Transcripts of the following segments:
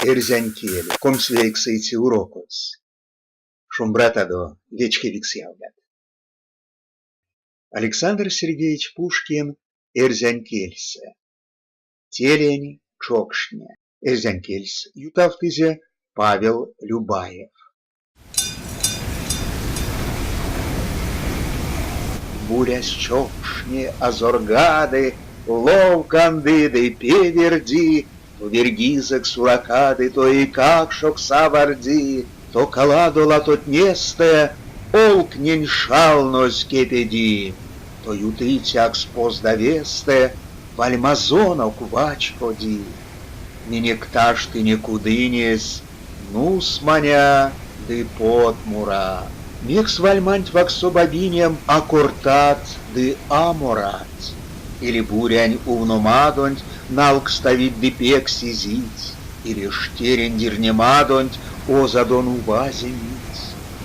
Эрзянь кель, комсьвейксэце урокось. Шумбратадо, вечкевикс ялгат! Александр Сергеевич Пушкин эрзянь кельсэ. Телень чокшне. Эрзянь кельс ютавтызе Павел Любаев. Бурясь чокшне азоргады, Лов канды ды певерди, То верьгизэкс уракады, То эйкакшокс аварди, То каладо латотнестэ Олгтнень шалнозь кепеди, То ютыцякс позда вестэ Вальмазонок вачкоди. Минек таштыне кудынесь Нусманя ды потмура. Мекс вальманть вакссо бабинем а кортат ды а морат? Или бурянь увномадонть налкставить ды пек сизить, или штерень дирнемадонть озадо нува земить.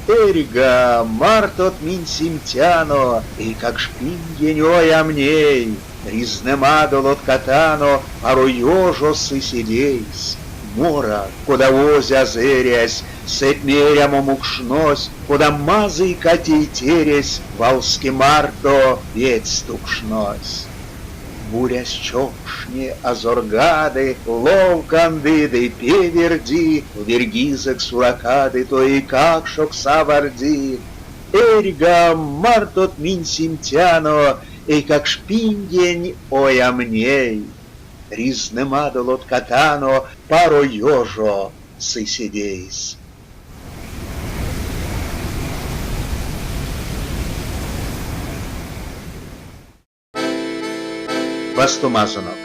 Эрьга, мартот минь симтяно, эйкакшпингень оям ней, Ризнэмадо лоткатано, паро ёжо сы седейс. Морак, кода озяз эрясь, сэтьме эрямо мукшнось, кода мазыйка тейтересь валске марто ведьс тукшнось. Бурясь чокшне азоргады, лов канды ды певерди, то верьгизэкс уракады, то эйкакшокс аварди. Эрьга, мартот минь симтяно, эйкакшпингень оям ней. Ризнэмадо лоткатано, паро ёжо сы седейс. Вастомазонок.